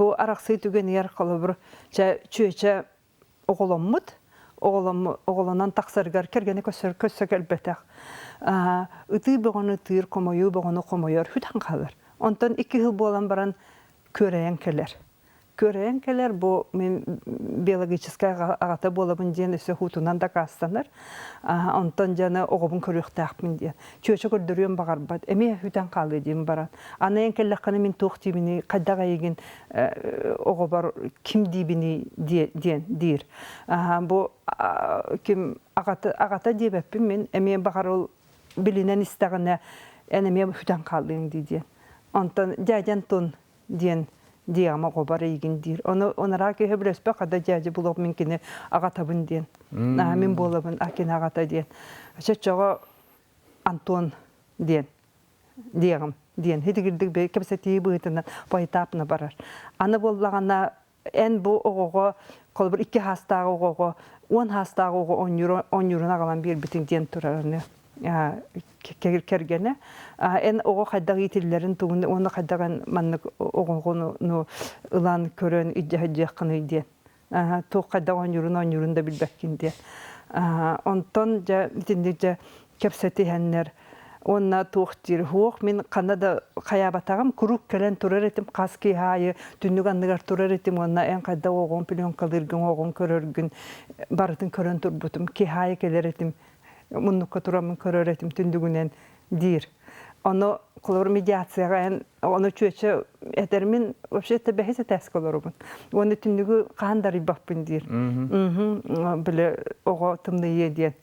Бу арахсыы түгэнигэр холобур чэ чүөчэ оҕоломмут, оҕолонон тахсарыгар кэргэнэ көссөр көссө кэлбэтэх. Ытыы бөҕөнү ытыыр, хомойуу бөҕөнү хомойор, сүтэн хаалар. Онтон 2 сыл буолан баран күөрэйэн кэлэр. Күөрэйэн кэлэр бу мин биологическай аҕата буолабын диэн өссө хуутунан дакаастанар. Онтон дьаны оҕобун көрүөхтээхпин диэн. Чүөчэ көрдөрүөн баҕарбат. Эмиэ сүтэн хаалыа диэн баран. Аны эн кэллэххинэ мин туох диибиний, хайдах эйигин оҕобор ким диибиний диэн диир. Бу ким аҕата, аҕата диэбэппин мин эмиэ баҕар ол билинэн истэҕинэ эн эмиэ сүтэн хаалыаҥ дии диэн. Онтон дядя Антон диэн диэҕим оҕобор эйигин диир. Ону онараа киһи билэспэх хада дядя булуох мин кини аҕатабын диэн. Мин буолабын а кини аҕата диэн. Чочоҕо Антон диэн диэҕим диэн хитигирдик бэйэ кэпсэтии быһыытынан поэтапно барар. Аны буоллаҕына эн бу оҕоҕо холобур 2 хаастаах оҕоҕо 10 хаастаах оҕо оонньуурун аҕалан биэрбитиҥ диэн турар кэргэнэ эн оҕо хайдах иитиллэрин тугун уонна хайдах эн маннык оҕоҕуну ылан көрөн илдьэ сылдьыаххыный диэн туох хайдах оонньуурун оонньуурун да билбэккин диэн онтон дьэ итинник дьэ кэпсэтиһэннэр уонна туох диир суох мин ханна да хайаабатаҕым куруук кэлэн турар этим хас киһи аайы түннүк анныгар турар этим уонна эн хайдах оҕоҥ пленкалыыргын оҕоҥ көрөргүн барытын көрөн турбутум киһи аайы кэлэр этим муннукка тураммын көрөр этим түннүгүнэн диир ону холобур медиацияҕа эн ону чүөчэ этэр мин вообще это бэһис этээскэ олоробун уонна түннүгү хаһан да арыйбаппын диир били оҕо тымныйыа диэн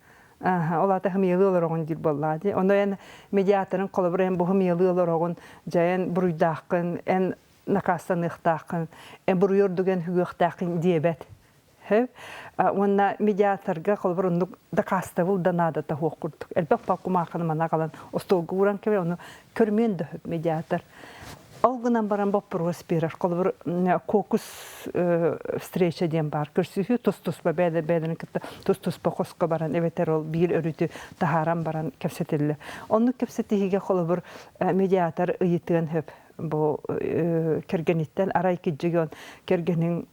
ол аата хымыйалыы олороҕун диир буоллаҕа дии. Ону эн медиаторын холобур эн бу хымыйалыы олороҕун, дьэ эн буруйдааххын, эн накаастаныахтааххын, эн буруйу ордук эн үгүөхтээххин диэбэт. Уонна медиаторга холобур оннук дакаастабыл да наадата суох курдук. Элбэх кумаахыны мана аҕалан остуолга ууран кэбиһэр, ону көрүмүөн да сөп медиатор. Ол гынан баран боппуруос биэрэр. Холобур, кокус встреча диэн баар. Көрсүһүү тус-туспа бэйэ-бэйэлэрин кытта тус-туспа хоско баран эбэтэр ол биир өрүтү таһааран баран кэпсэтиллэр. Оннук кэпсэтиһиигэ холобур медиатор ыйытыан сөп. Бу кэргэниттэн арай кидьигон кэргэниҥ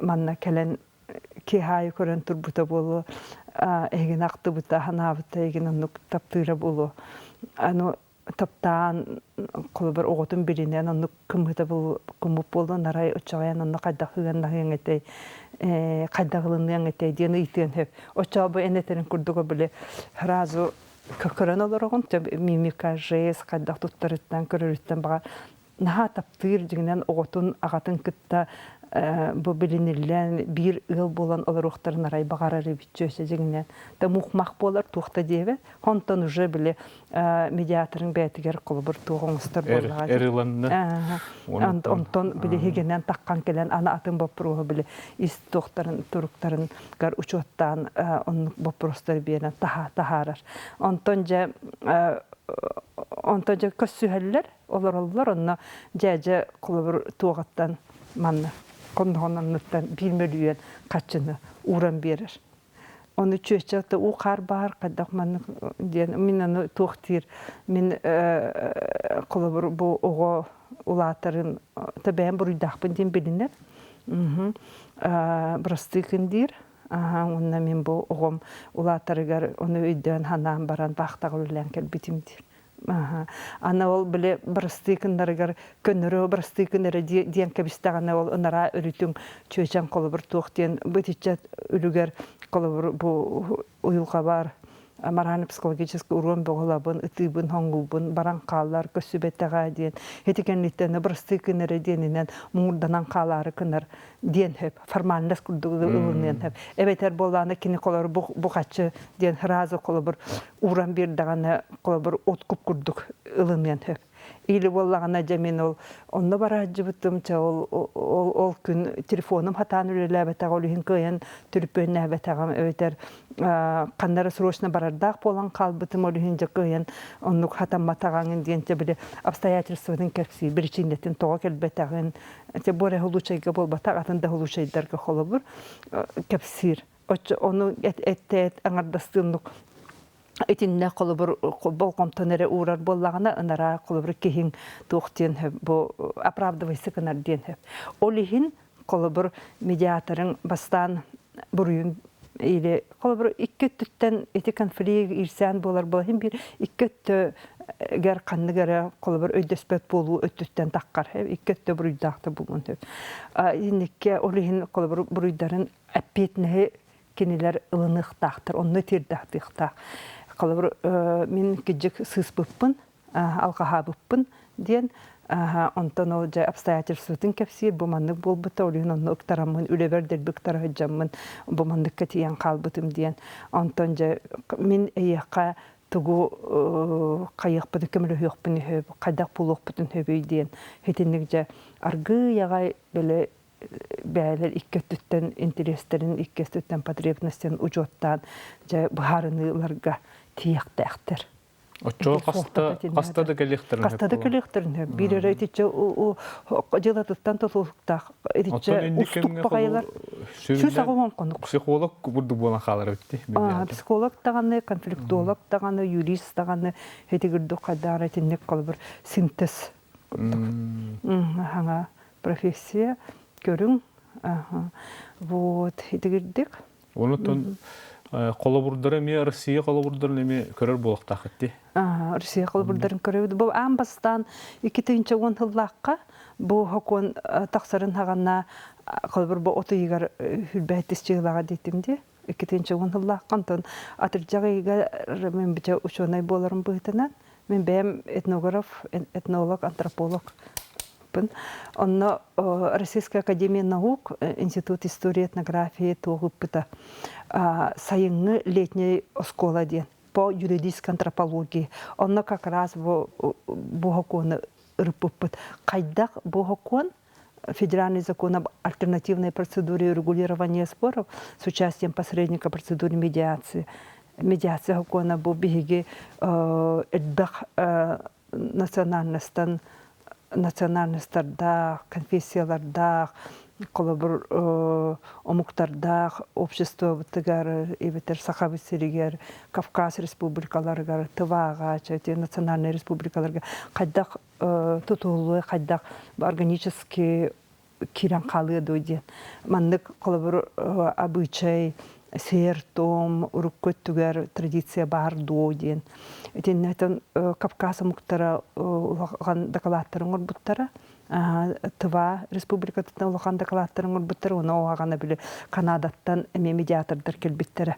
манна кэлэн киһи көрөн турбута буолуо, эһигин ахтыбыта, санаабыта, эһигин оннук таптыыра буолуо. Аны таптаан холобур оҕотун билинэн оннук кыммыта кыммыт буолан арай оччоҕойон онно хайдах ыаннаһыаҥ этэй хайдах ылыныаҥ этэй диэн ыйытыан сөп оччоҕо бу эн этэрин курдук били сразу көрөн олороҕун мимика жест хайдах туттарыттан көрөрүттэн баҕар наһаа таптыыр дьиҥинэн оҕотун аҕатын кытта бу билиниллэн биир ыал буолан олоруохтарын арай баҕарар эбит чүөсэ дьиҥинэн да мух-мах буолар туох да диэбэт онтон уже били медиаторын бэйэтигэр холобур туох оҥостор буоллаҕа эр ыланна онтон били хигэнэн таххан кэлэн аны атын боппуруоһу били ис туохтарын туруктарын гар учуоттаан оннук боппуруостары биэрэн таһаарар онтон дьэ онтон дьэ көссүһэллэр олороллор онно дьээдьэ холобур туоҕаттан манна хонноҕун анныттан 1 мөлүйүөн хаччыны ууран биэрэр ону чүөчэ уу хаар баар хайдах маннык диэн мин аны туох диир мин холобур бу оҕо улаатарын бэйэм буруйдаахпын диэн билинэр бырастыыкын диир уонна мин бу оҕом улаатарыгар ону өйдөөн санаан баран баахтаҕа үлэлээн кэлбитим диир Аны ол били бырастыы гыннарыгар көннөрү бырастыы гын эрэ диэн кэбистэҕинэ ол ынараа өрүтүҥ чүөчэн холобур туох диэн бытичча үлүгэр холобур бу уйулҕабар морально-психологический уруон бөҕөлабын, ытыыбын, хоҥуубун, баран хааллар, көссүбэтэҕэ диэн ити кэнниттэн бырастыы гын эрэ диэнинэн муҥурданан хаалаары гынар диэн сөп формальность курдук ылыныан сөп эбэтэр буоллаҕына кини холобур бу хаччы диэн сразу холобур ууран биэрдэҕинэ холобур откуп курдук ылыныан сөп или буоллаҕына дьэ мин ол онно бараадьыбытым чэ ол ол ол күн телефоным хатаан үлэлээбэтэҕэ ол иһин кыайан түрүпүөннээбэтэҕим эбэтэр ханна эрэ срочно барардаах буолан хаалбытым ол иһин дьэ кыайан оннук хатамматаҕаҥын диэн дьэ били обстоятельствотын кэпсиир биричиинэтин тоҕо кэлбэтэҕин Ити бу эрэ случайга буолбатах, атын да случайдарга холобур кэпсиир. Оччо ону эттэт аҥардастыыннук. Итиннэ холобур болҕомтону эрэ уурар буоллаҕына, ынараа холобур киһиҥ туох диэн сөп, бу оправдывайсы гынар диэн сөп. Ол иһин холобур медиаторыҥ бастаан буруйун или холобур икки өттүттэн ити конфликт иирсээн буолар буола иһин биир икки өттүгэр ханнык эрэ холобур өйдөспөт буолуу өттүттэн таххар икки өттө буруйдаах да буолуон сөп. Инникке ол иһин холобур буруйдарын эппиэтинэһи кинилэр ылыныахтаахтар, онно тиэрдэхтиэхтээх. Холобур, мин кыдьык сыыспыппын, алҕаһаабыппын диэн, онтон ол дьэ обстоятельствотын кэпсиир, бу маннык буолбута, ол иһин онно ыктараммын, үлэбэр дэлби ыктара сылдьаммын, бу манныкка тиийэн хаалбытым диэн. Онтон дьэ мин эйиэхэ тугу хайыахпытын көмөлөһүөхпүн үһү, хайдах буолуохпутун сөбүй диэн итинник дьэ аргыый аҕай били бэйэлэр икки өттүттэн интэриэстэрин, икки өттүттэн потребностарын учуоттаан дьэ быһаарыныыларга тиийиэхтээхтэр. Оччоҕо хаста хаста да кэлиэхтэрин Хаста да кэлиэхтэрин сөп. Биир эрэ итиччэ дьыалатыттан тутулуктаах итиччэ устук баҕайылар 180 хонук. Психолог курдук буолан хаалар эбит Психолог даҕаны, конфликтолог даҕаны, юрист даҕаны итигирдик хайдаара итинник холобур синтез курдук. Хаҥа профессия көрүҥ вот итигирдик Онутун холобурдары эмиэ Россия холобурдарын эмиэ көрөр буолуохтаахыт дии. Россия холобурдарын көрөбүт. Бу аан бастаан 2010 сыллаахха бу хокуон тахсарын хаҕана холобур бу от ыйыгар хүрбэһиттис чыылаҕа диэтим дии. 2010 сыллаахха онтон атырдьах ыйыгар мен бичэ учуонай буоларым быһыытынан Мин бэйэм этнограф, этнолог, антрополог Онно Российская академия наук, Институт истории этнографии туох ыппыта сайыҥҥы летняй оскуола диэн по юридической антропологии. Онно как раз бу бу сокуону ырыппыппыт. Хайдах бу сокуон федеральный закон об альтернативной процедуре регулирования споров с участием посредника процедуры медиации. Медиация сокуона бу биһиги элбэх национальностан национальностардаах, конфессиялардаах, холобур омуктардаах обществобытыгар эбэтэр Сахабыт сиригэр, Кавказ республикаларыгар, Тываҕа, национальнай республикаларга хайдах тутуллуой хайдах органически киирэн хаалыа дуо диэн. Маннык холобур обычай, сиэр-туом урукку өттүгэр традиция баар дуо диэн. Итиннэтэн Кавказ омуктара улахан дакылааттарын оҥорбуттара. Тыва республикатыттан улахан дакылааттарын оҥорбуттара. Уонна оҕаҕана били Канадаттан эмиэ медиатордар кэлбиттэрэ.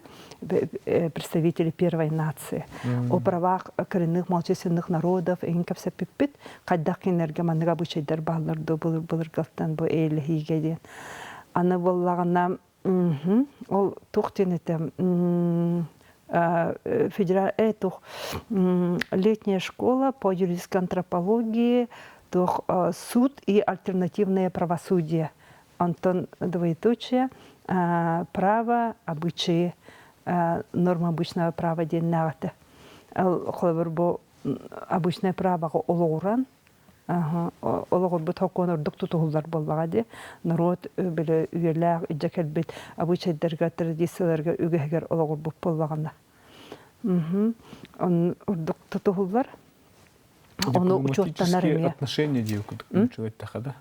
Представители первой нации. О правах коренных малочисленных народов эҥин кэпсэппиппит. Хайдах кинилэргэ маннык обычайдар бааллар дуо былыр-былыргаттан бу эйэлэһиигэ диэн. Аны буоллаҕына ол туох диэн этэ федеральная туох летняя школа по юридической антропологии туох суд и альтернативное правосудие онтон двоеточие право обычаи норма обычного права диэннээҕитэ холобур бу обычное правоҕа олоҕуран олоҕурбут сокуон ордук тутуһуллар буоллаҕа дии. Норуот били үйэлээх илдьэ кэлбит обычайдарга, традицияларга үгэһигэр олоҕурбут буоллаҕына. Ордук тутуһуллар. Ону учуоттанар эмиэ. отношения диир курдук үчүгэй да.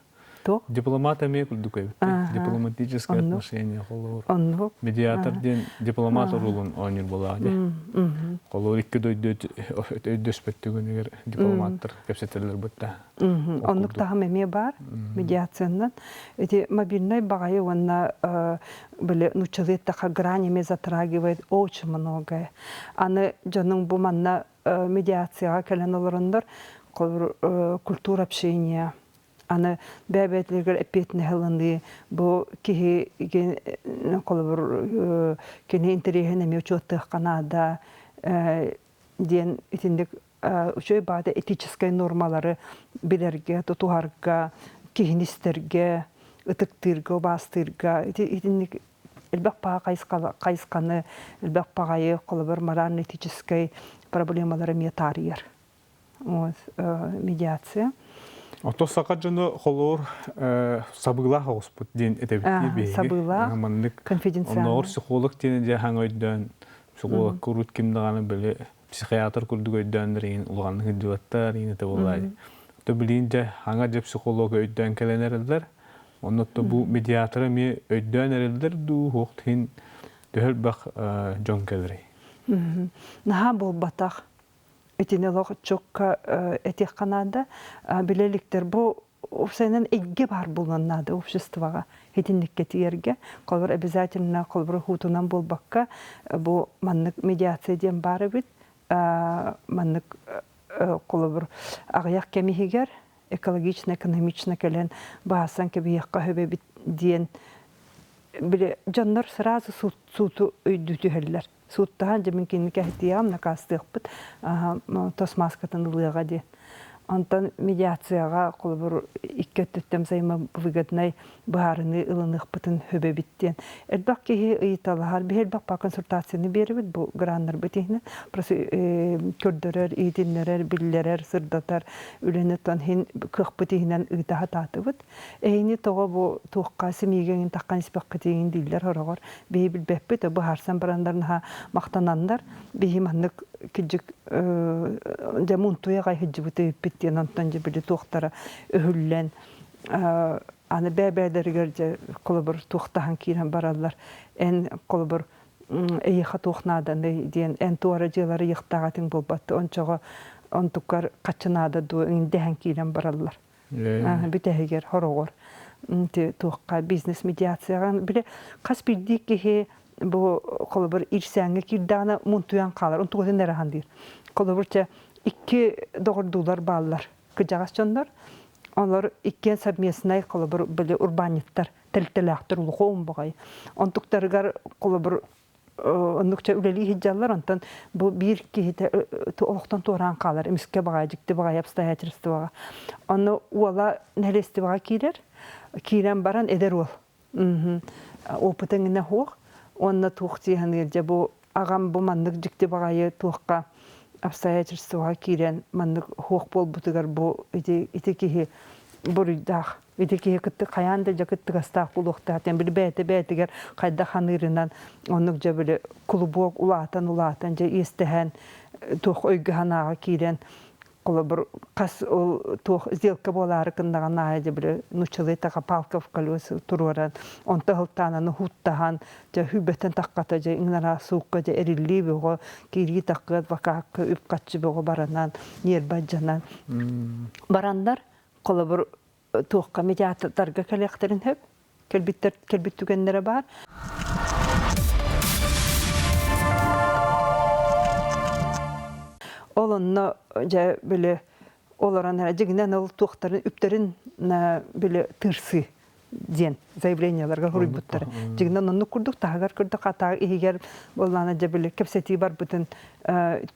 Дипломат эмиэ курдук эбит. Дипломатическое отношение холобур. Оннук. Медиатор диэн дипломат оруолун оонньуур буолаҕа дии. Холобур икки дойду өйдөспөт түгэнигэр дипломаттар кэпсэтэллэр бытта. Оннук таһым эмиэ баар медиациянан. Эти мобильнай баҕайы уонна были нууччалыы эттэххэ гранями затрагивает очень многое. Аны дьонуҥ бу манна медиацияҕа кэлэн олороннор культура общения аны бэйэ-бэйэтигэр эппиэтинэһи ылыныы бу киһи холобур кини интэриэһин эмиэ учуоттуохха наада диэн итинник үчүгэй баада этическэй нормалары билэргэ тутуһарга киһини истэргэ ытыктыырга убаастыырга итинник элбэх баҕа хайысханы элбэх баҕайы холобур морально-этическэй проблемалары эмиэ таарыйар вот медиация. Ото саха дьоно холоор сабыылаах оҕуспут диэн этэбит дии биһиги. Сабыылаах, Маннык конфиденциальный. Оннооҕор психолог диэн дьэ хаҥ өйдөөн Психологка урут ким даҕаны били психиатр курдук өйдөөннөр иин улаханнык сылдьыбаттар иин этэ буоллаай. То билигин дьэ хаҥа дьэ психолог өйдөөн кэлэн эрэллэр. Онно то бу медиатор эмиэ өйдөөн эрэллэр дуу, хуох иһин төһө элбэх дьон кэлэрий? Наһаа буолбатах. Итини олох чокка этиэххэ наада. Билэ иликтэр бу уопсайынан эйгэ баар буолуон наада обществоҕа итинниккэ тиийэргэ. Холобур, обязательно холобур уһуутунан буолбакка бу маннык медиация диэн баар эбит. Маннык холобур аҕыйах кэм иһигэр экологично, экономично кэлэн баасан кэбиһиэххэ сөп эбит диэн били дьоннор сразу сууту өйдүү түһэллэр. Сууттаһан дьэ мин кинини кэһэтиэҕим, накаастыахпыт, тос мааскатын ылыаҕа диэн. Онтон медиацияҕа холобур икки өттүттэн взаимовыгоднай быһаарыныы ылыныахпытын сөп эбит диэн. Элбэх киһи ыйыталаһар, биһи элбэх консультацияны биэрэбит бу граннарбыт иһинэн. Просто көрдөрөр, иһитиннэрэр, биллэрэр, сырдатар үлэни оттон иһин кыахпыт иһинэн ыыта сатаатыбыт. Эһини тоҕо бу туохха симиигэ таххан испэххитиҥ дииллэр сороҕор. Биһи билбэппит, быһаарсан бараннар наһаа махтананнар, биһи маннык кырдьык дьэ мунтуйа аҕай сылдьыбыт эбиппит диэн онтон дьэ били туохтара өһүллэн аны бэйэ-бэйэлэригэр дьэ холобур туохтаһан киирэн бараллар. Эн холобур эйиэхэ туох нааданый диэн эн туора дьыалары ыйыахтаах этиҥ буолбат ончоҕо онтуккар хаччы наада дуо дэһэн киирэн бараллар. Бүтэһигэр хороҕор туохха бизнес медиацияҕа били хас биирдии киһи бу холобур иирсээҥҥэ киирдэҕинэ мунтуйан хаалар онтугутун эрэ диир холобур чэ икки доҕордуулар бааллар кырдьаҕас дьоннор олор иккиэн совместнай холобур били урбаанньыттар тэрилтэлээхтэр улахан баҕайы онтуктарыгар холобур оннукча үлэлии сылдьаллар, онтон бу биир киһитэ олохтон туораан хаалар, эмискэ баҕайы, дьикти баҕайы обстоятельствоҕа. Онно уола нэһилиэстибэҕэ киирэр, киирэн баран эдэр уол. Опыта иҥинэ суох. Уонна туох дии саныыр, дьэ бу аҕам бу маннык дьикти баҕайы туохха обстоятельствоҕа киирэн маннык суох буолбутугар бу ити, ити киһи буруйдаах Ити киһи кытты хайаан да дьэ кыттыгастаах буолуохтаах диэн били бэйэтэ бэйэтигэр хайдах ханыырынан оннук дьэ били клубок улаатан улаатан дьэ иэстэһэн туох өйгө санааҕа киирэн холобур хас ол туох сделка буолаары гыннаҕын аайы дьэ били нууччалыы така палка в колеса туруоран онто ыһылтаананы хуттаһан дьэ хүбэтэн таххата дьэ иҥнара суукка дьэ эриллии бөҕө киирии такка адвокакка үп-харчы бөҕө баранан ньиэрбэ алдьанан бараннар Холобур, туохха медиатордарга кэлиэхтэрин сөп. Кэлбиттэр кэлбит түгэннэрэ баар. Ол онно дьэ били олорон эрэ дьиҥинэн ол туохтарын үптэрин били тыырсыы диэн заявлениеларга суруйбуттара. Дьиҥинэн оннук курдук таһыгар көрдөх атаах иһигэр буоллаана дьэ били кэпсэтии барбытын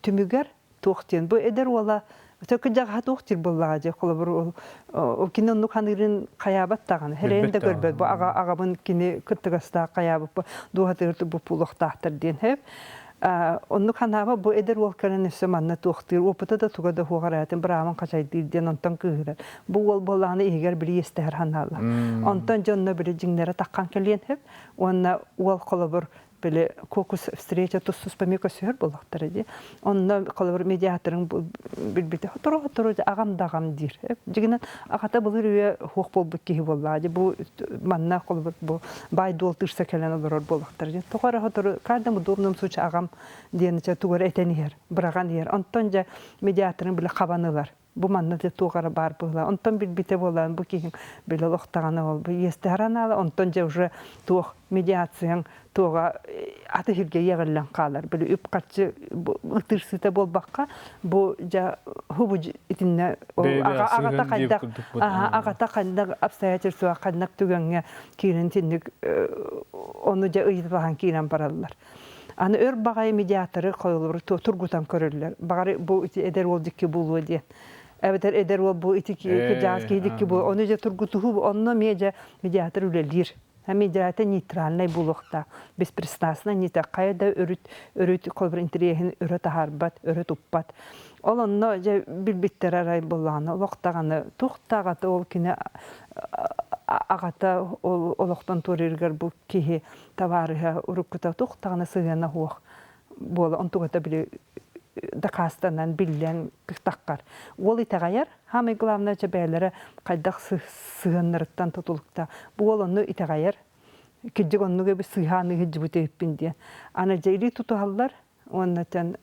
түмүгэр туох диэн бу эдэр уола кыдьаҕаһа туох диир буоллаҕа дии холобур ол кини оннук ханыырын хайаабат даҕаны хэрэйэн да көрбөт бу аҕа аҕабын кини кыттыгастаах хайаабыт дууһатыгар бу буолуохтаахтар диэн сөп оннук ханааба бу эдэр уол кэлэн өссө манна туохтыыр опыта да туга да суох эрээтин быраабын хачайдыыр диэн онтон кыыһырар бу уол буоллаҕына иһигэр били иэстэһэр ханаалла онтон дьонно били дьиҥнэрэ таххан кэлиэн сөп уонна уол холобур били кокус встреча тус-туспа эмиэ көрсүһэр буоллахтара дии. Онно холобур медиаторын билбитэ сотору-сотору аҕам да аҕам диир. Дьигинэн аҕата былыр үйэ хуох буолбут киһи буоллаҕа дии. Бу манна холобур бу баай-дуол тыырса кэлэн олорор буоллахтара дии. Тоҕо эрэ сотору каждому удобном случае аҕам диэн тугу эрэ этэн иһэр, быраҕан иһэр. Онтон дьэ медиаторын били хабан ылар. Бу манна да туох эрэ баар быһыылаах. Онтон билбитэ буолан бу киһиҥ били олохтоҕуна ол бу иэстэһэр анаала. Онтон дьэ уже туох медиацияҥ туоҕа аты сиргэ иэҕиллэн хаалар. Били үп-харчы ытырсыыта буолбакка бу дьэ хубу итиннэ аҕата хайдах аҕата хайдах обстоятельства ханнык түгэҥҥэ киирэн итинник ону дьэ ыйыталаһан киирэн бараллар. Аны өр баҕайы медиаторы хойулуру тургутан көрөллөр. Баҕар бу ити эдэр уол дикки буолуо диэн. Эбэтэр эдэр уол бу ити кырдьаҕас киһи дикки буолуо. Ону дьэ тургутуһуу онно эмиэ дьэ медиатор үлэлиир. Медиатор нейтральнай буолуохтаах. Беспристрастно не хайа да өрүт өрүт холобур интэриэһин өрө таһаарбат, өрө туппат. Ол онно дьэ билбиттэр арай буоллаҕына олох даҕаны туох даҕаты ол кини аҕата ол олохтон туорыырыгар бу киһи табаарыһа уруккута туох даҕаны сыһыана суох. Буола онтугата били дакаастанан биллэн таххар. Уол итэҕэйэр, самое главное чэ бэйэлэрэ хайдах сыһыаннарыттан тутулуктаах. Бу уол онну итэҕэйэр. Кирдьик оннук эбит сыыһаан ыһыдьыбыт эбиппин диэн. Аны дьэ илии тутуһаллар, уонна тэн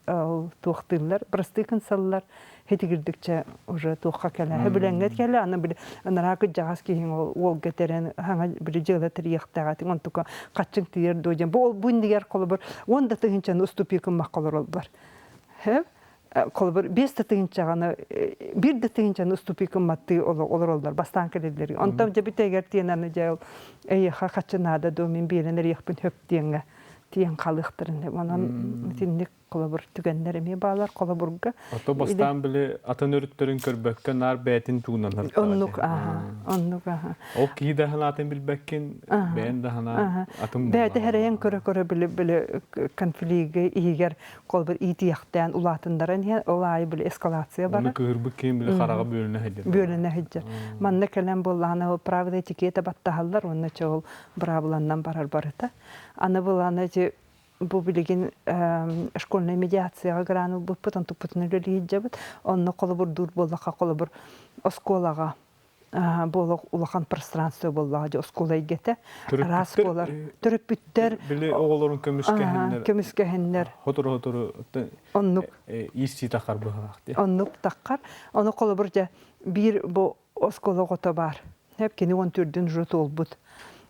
туохтыыллар, просты кынсаллар, хитигирдикчэ уже туохха кэлэ. Хөбүлэҥҥэ кэлэ, аны били ынараа кыдьаҕас киһиҥ ол уолга тэрэн хаҥа били дьыала тэрийиэхтээх этиҥ, онтука хаччыҥ тиийэр дуо диэн. Бу ол бу иннигэр холобур 10 да тыһыынчаны уступиыкыммахха олороллор. Холобур 5 да тыһыынчаҕаны 1 да тыһыынчаны уступиыкымматтыы олороллор бастаан кэлэллэр. Онтон дьэ бүтэйгэр тиэн аны дьэ ол эйиэхэ хаччы наада дуо мин биэрэн эриэхпин хөп диэҥҥэ тиийэн хаалыахтарын. Онон итинник холобур түгэннэр эмиэ баалар холобурга. Ото бастаан били атын өрүттэрин көрбөккө наар бэйэтин тугунан Оннук аха, оннук аха. Ол киһи да санаатын билбэккин, бэйэн да санаа атын Бэйэтэ хэрэйэн көрө-көрө били били конфлигы иһигэр холобур иитиэхтээн улаатыннаран иһэн ол аайы били эскалация барар. Оны кыһырбыт киһин били хараҕа бүөлүнэ сылдьар. Бүөлүнэ сылдьар. Манна кэлэн буоллаҕына ол правила этикета баттаһаллар уонна чэ ол быраабыланнан барар барыта. Аны былаана ити бу билигин школьнай медиацияҕа гран ылбыппыт, онтуппутун үлэлии сылдьабыт. Онно холобурдуур буоллахха, холобур оскуолаҕа буолуох улахан пространство буоллаҕа дьэ оскуола эйгэтэ араас буолар төрөппүттэр били оҕолорун көмүскэһиннэр көмүскэһиннэр хотору хотору оннук ииссии таххар быһалаах дии оннук таххар ону холобур дьэ биир бу оскуола оҕото баар. Кини 14 уже туолбут.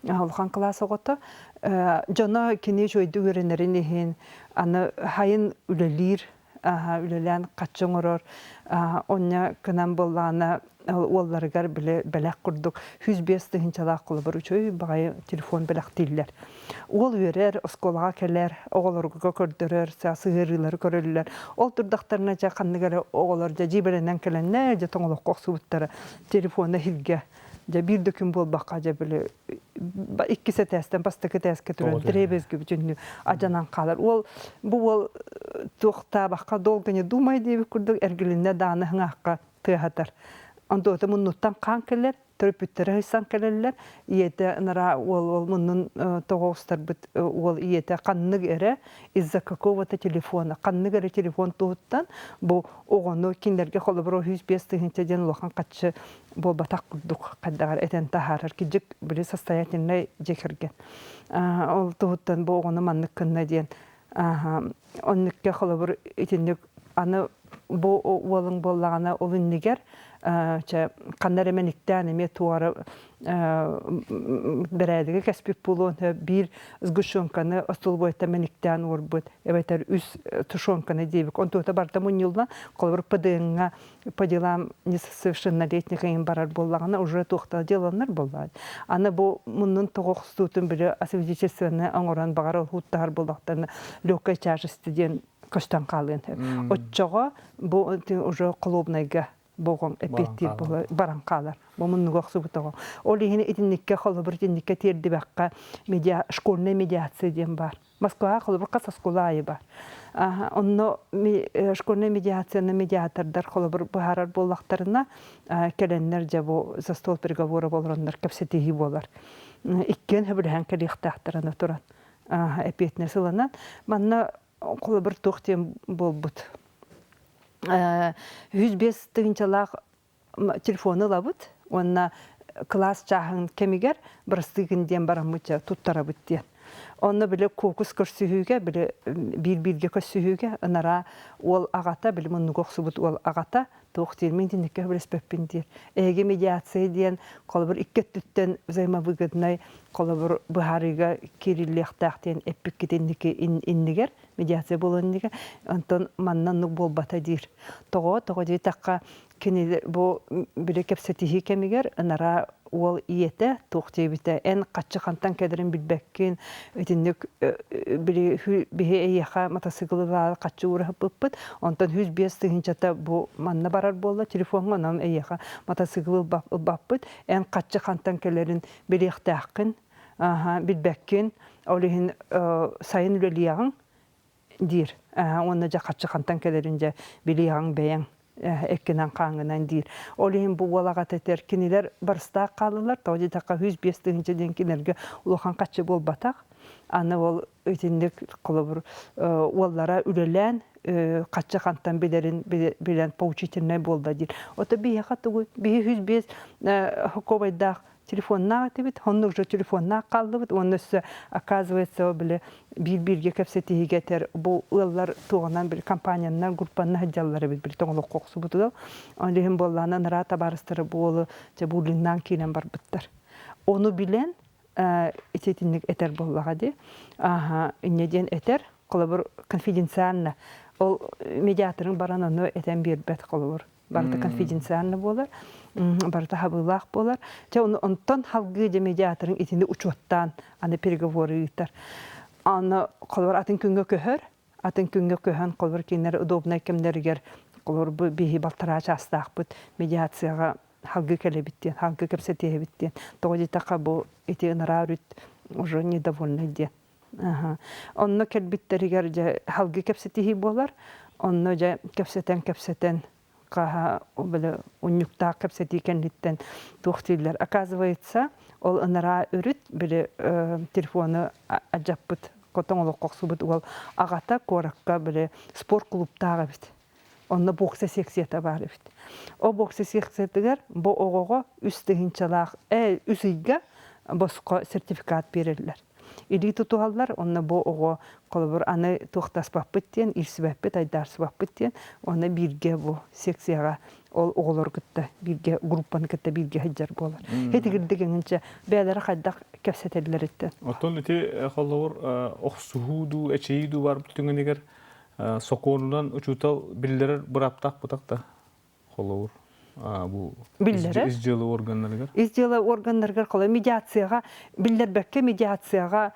Улахан кылаас оҕото. Дьоно кини үчүгэйдик үөрэнэрин иһин аны хайын үлэлиир, үлэлээн хаччы оҥорор. Онньа кынан буоллаҕына уолларыгар били бэлэх курдук 105 тыһыынчалаах холобур үчүгэй баҕайы телефон бэлэхтииллэр. Уол үөрэр, оскуолаҕа кэлэр, оҕолорго көрдөрөр, сыһыарыылары көрөллөр. Ол турдахтарына дьэ ханнык эрэ оҕолор дьэ дьиибэлэнэн кэлэннэр, дьэ тоҥолоххо охсубуттара телефона иһиргэ дьэ биир да күн буолбакка дьэ били иккис этээстэн бастакы этээскэ туран дребезги бүтүннүү адьанан хаалар. Уол бу уол туохтаабакка долго не думай диэбит курдук эргилиннэ дааны хыҥаахха тыаһатар. Онтуота муннуттан хаан кэлэр, төрөппүттэрэ ыйсан кэлэллэр. Ийэтэ ынараа уол ол муннун тоҕо устарбыт уол ийэтэ ханнык эрэ из-за какого-то телефона ханнык эрэ телефон туһуттан бу оҕону кинилэргэ холобура 105 тыһыынча диэн улахан хаччы буолбатах курдук хайдаҕар этэн таһаарар кидьик били состоятельнай дьиэ кэргэн ол туһуттан бу оҕону маннык гынна диэн оннукка холобур итинник аны бу уолуҥ буоллаҕына ол иннигэр чэ ханна эрэ мэниктээн эмиэ туора бэрээдэги кэспит буолуон сөп биир сгущенканы остолобуойтан мэниктээн уорбут эбэтэр үс тушенканы диэбик онтуота барыта мунньуллан холобур ПДН-ҥа по делам несовершеннолетних иһин барар буоллаҕына уже туохта деланнар буоллаҕа аны бу муннун тоҕо охсуутун били освидетельствование оҥорон баҕар уһуттаһар буоллахтарына легкой тяжести диэн көстөн хаалыан сөп. Оччоҕо бу уже холуобунайга боҕом эппиэттиир баран хаалар. Бу муннуга охсубут оҕо. Ол иһин итинниккэ холобур итинниккэ тиэрдибэххэ медиа школьная медиация диэн баар. Москваҕа холобур хас оскуола аайы бар. Онно школьная медиацияны медиатордар холобур быһаарар буоллахтарына кэлэннэр дьэ бу за стол переговоров олороннор кэпсэтиһии буолар. Иккиэн сөбүлэһэн кэлиэхтээхтэр аны туран эппиэтинэс ылынан. Манна холобур туох диэн буолбут. 105 тыһыынчалаах телефону ылабыт уонна кылаас чааһын кэмигэр бырастыыгын диэн бараммыт туттарабыт диэн. Онно били куокус көрсүһүүгэ, били биир-бииргэ көрсүһүүгэ ынараа уол аҕата, били муннуга охсубут уол аҕата туох диир, мин итинниккэ сөбүлэспэппин диир. Эһиги медиация диэн холобур икки өттүттэн взаимовыгоднай холобур быһаарыыга киириллиэхтээх диэн эппиккит инники иннигэр медиация буолуон иннигэр онтон манна оннук буолбата диир. Тоҕо? Тоҕо диэтэххэ кини бу били кэпсэтиһии кэмигэр ынараа уол ийэтэ туох диэбитэ эн хаччы хантан кэлэрин билбэккин итинник били биһи эйиэхэ матасыыкылы хаччы уураһыппыппыт онтон 105 тыһыынчата бу манна барар буолла телефоҥҥа онон эйиэхэ матасыыкылы ылбаппыт эн хаччы хантан кэлэрин билиэхтээххин билбэккин ол иһин сайын үлэлиэҕиҥ диир. Уонна дьэ хаччы хантан кэлэрин дьэ билиэҕиҥ бэйэҥ эккинэн хааҥҥынан диир. Ол иһин бу уол аҕата этэр кинилэр барыстаах хааллылар, тоҕо диэтэххэ 105 тыһыынча диэн кинилэргэ улахан хаччы буолбатах. Аны ол итинник холобур уоллара үлэлээн хачча хантан билэрин билэн поучительнай буолла диир. Ото биһиэхэ тугу биһи 105 хокуобайдаах телефоннаах этибит, онно уже телефоннаах хааллыбыт, уонна өссө оказывается били биир-бииргэ кэпсэтиһигэ этэр бу ыаллар туоҕунан били компанияннар группанна сылдьаллар эбит били тоҥолоххо охсубут ыал. Ол иһин буоллаана ынараа табаарыстара бу уолу дьэ буллиннаан киирэн барбыттар. Ону билэн ити итинник этэр буоллаҕа дии. Аха, инньэ диэн этэр, холобур, конфиденциально. Ол медиаторыҥ баран ону этэн биэрбэт холобур. Барыта конфиденциально буолар, барыта хабыылаах буолар. Дьэ, ону онтон халгыы дьэ медиаторыҥ итини учуоттаан аны переговоры ыытар. Аны холобур атын күҥҥэ көһөр, атын күҥҥэ көһөн холобур кинилэр удобнай кэмнэригэр холобур бу биһи балтараа чаастаахпыт медиацияҕа халгыы кэлэбит диэн, халгыы кэпсэтиэбит диэн. Тоҕо диэтэххэ бу ити ынараа өрүт уже недовольный диэн. Онно кэлбиттэригэр дьэ халгыы кэпсэтиһии буолар. Онно дьэ кэпсэтэн-кэпсэтэн хаһа били унньуктаах кэпсэтии кэнниттэн туох дииллэр. Оказывается, ол ынараа өрүт били телефону адьаппыт хотон олоххо охсубут уол аҕата куоракка били спорт клубтаах эбит. Онно бокса секцията баар эбит. Ол бокса секциятыгар бу оҕоҕо үс тыһыынчалаах үс ыйга босхо сертификат биэрэллэр. Илии тутуһаллар, онно бу оҕо холобур аны туохтаспаппыт диэн, иирсибэппит, айдаарсыбаппыт диэн, онно бииргэ бу секцияҕа ол оҕолору кытта бииргэ группаны кытта бииргэ сылдьар буолар. Итигирдик эҥинчэ бэйэлэрэ хайдах кэпсэтэллэриттэн. Оттон ити холобур охсуһуу дуу, эчэйии дуу бар түгэнигэр Сокуонунан учуутал биллэрэр бырааптаах бутах да холобур бу биллэрэр ис дьыала органнарыгар ис дьыала органнарыгар холобур медиацияҕа биллэрбэккэ медиацияҕа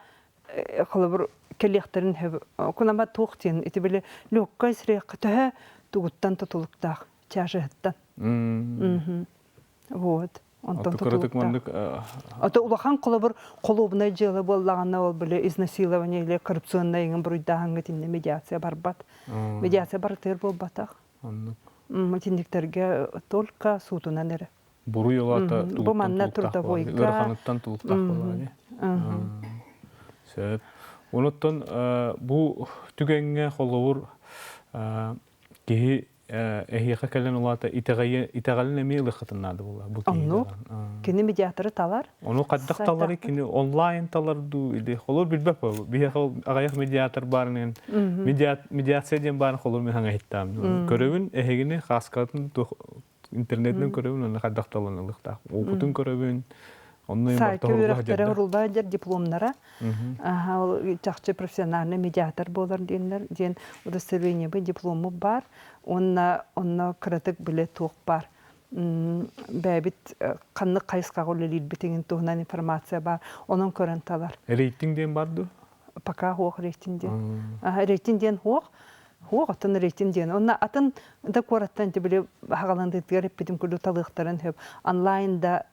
холобур кэлиэхтэрин сөп кунама туох диэн ити били легкай сирэххэ төһө тугуттан тутулуктаах чашыһыттан вот Онтон кыратык маннык Ото улахан холобур холуобунай дьыала буоллаҕына ол били изнасилование или коррупционнай иҥин буруйдааһыҥҥа итиннэ медиация барбат. Медиация барытыгар буолбатах. Оннук. Итинниктэргэ только суутунан эрэ. Буруй олата Бу манна трудовойга ыараханыттан тулуктаах буоллаҕа Сөп. Онуттан бу түгэҥҥэ холобур киһи эһиэхэ кэлэн улаата итэҕэлин эмиэ ылыаххытын наада буолла бу Оннук. Кини медиаторы талар. Ону хайдах талары кини онлайн талар дуу или холор билбэт буолу. Биһиэхэ ол аҕыйах медиатор баарынан медиация диэн баарын холор мен хаҥа иһиттаам. Көрөбүн эһигини хааскатын интернетинэн көрөбүн уонна хайдах талан ылыахтаах. Опытын көрөбүн. Онно Саайка үөрэхтэрэ уруллаа дьэр дипломнара. Ол чахчы профессиональный медиатор буолар диэннэр диэн удостоверениебы диплому бар. Уонна онно кыратык билэ туох бар. Бэйэбит ханнык хайысхаҕа үлэлиирбитин туһунан информация бар. Онон көрөн талар. Рейтинг диэн бар дуо? Пока суох рейтинг диэн. Рейтинг диэн суох. Суох, оттон рейтинг диэн. Онно атын да куораттан били хагаландытыгар эппитим курдук талыахтарын сөп. Онлайн да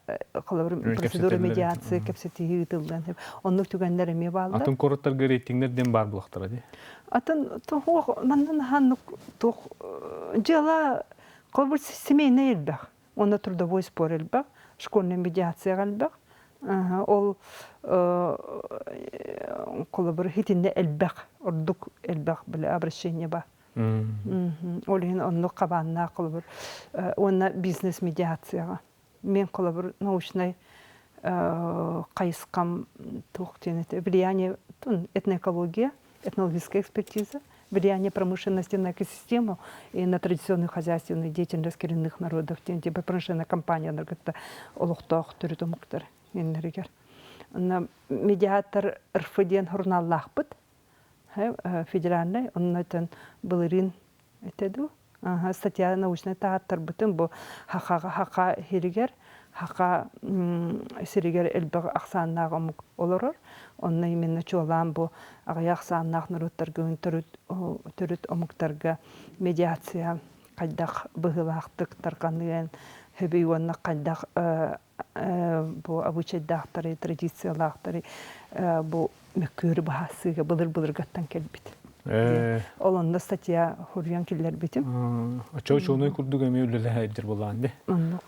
холобур процедура медиации кэпсэтиһии ыытыллыан сөп. Оннук түгэннэр эмиэ бааллар. Атын куораттарга рейтингнэр диэн баар буолахтара дии. Атын туох манна ханнык туох дьыала холобур семейный элбэх. Онно трудовой спор элбэх, школьная медиацияҕа элбэх. Ол холобур итиннэ элбэх, ордук элбэх бile обращение бар. Ол иһин оннук хабааннаах холобур уонна бизнес медиацияҕа. Мен холобур научнай хайысхам туох диэн это влияние этноэкология, этнологическая экспертиза, влияние промышленности на экосистему и на традиционную хозяйственную деятельность коренных народов диэн типа промышленная компаниялар кытта олохтоох төрүт омуктар иннэригэр. Онно медиатор РФ диэн журналлаахпыт федеральный, онно былырыын этэ дуу статья научнай таһааттарбытын бу хаха сиригэр хаха сиригэр элбэх ахсааннаах омук олорор. Онно именно чуолаан бу аҕыйах ахсааннаах норуоттарга төрүт омуктарга медиация хайдах быһыылаахтык тарҕаныан сөбүй уонна хайдах бу обычайдаахтары, традициялаахтары бу мөккүөрү быһаарсыыга былыр-былыргаттан кэлбит. Ол онно статья хуруйан киллэрбитим. Оччо учуонай курдук эмиэ үлэлэһэ илдьэр буолаан дии. Оннук.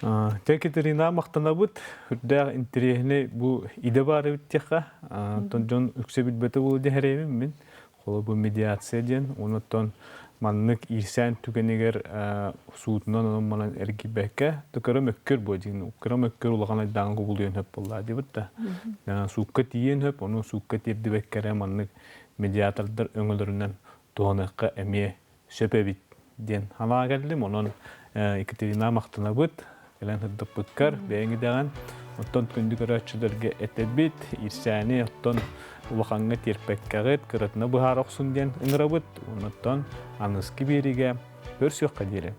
Дьэ, Екатерина махтанабыт. Үрдээх интэриэһинэй бу идэ баар эбит диэххэ. Оттон дьон үксэ билбэтэ буолуо диэхэрэйбин мин. Холобур, медиация диэн. Онон маннык иирсээн түгэнигэр суутунан онон-манан эргийбэккэ, кыра мөккүөр буо диэн, кыра мөккүөр улахан айдааҥҥа кубулуйан сөп буоллаа диэбит да. Суукка тиийэн сөп, ону суукка тиэрдибэккэ эрэ маннык медиатордар өҥөлөрүнэн туһаныахха эмиэ сөп эбит диэн санаа кэллим. Онон Екатерина махтанабыт, кэлэн сырдыппыккар, бэйэҥ идэҕин. Оттон күндү көрөөччүлэргэ этэбит, иирсээни оттон улахаҥҥа тиэрпэккэҕит, кыратына быһаара охсун диэн ыҥырабыт. Онуттан аныгыскы биэриигэ көрсүөххэ диэри.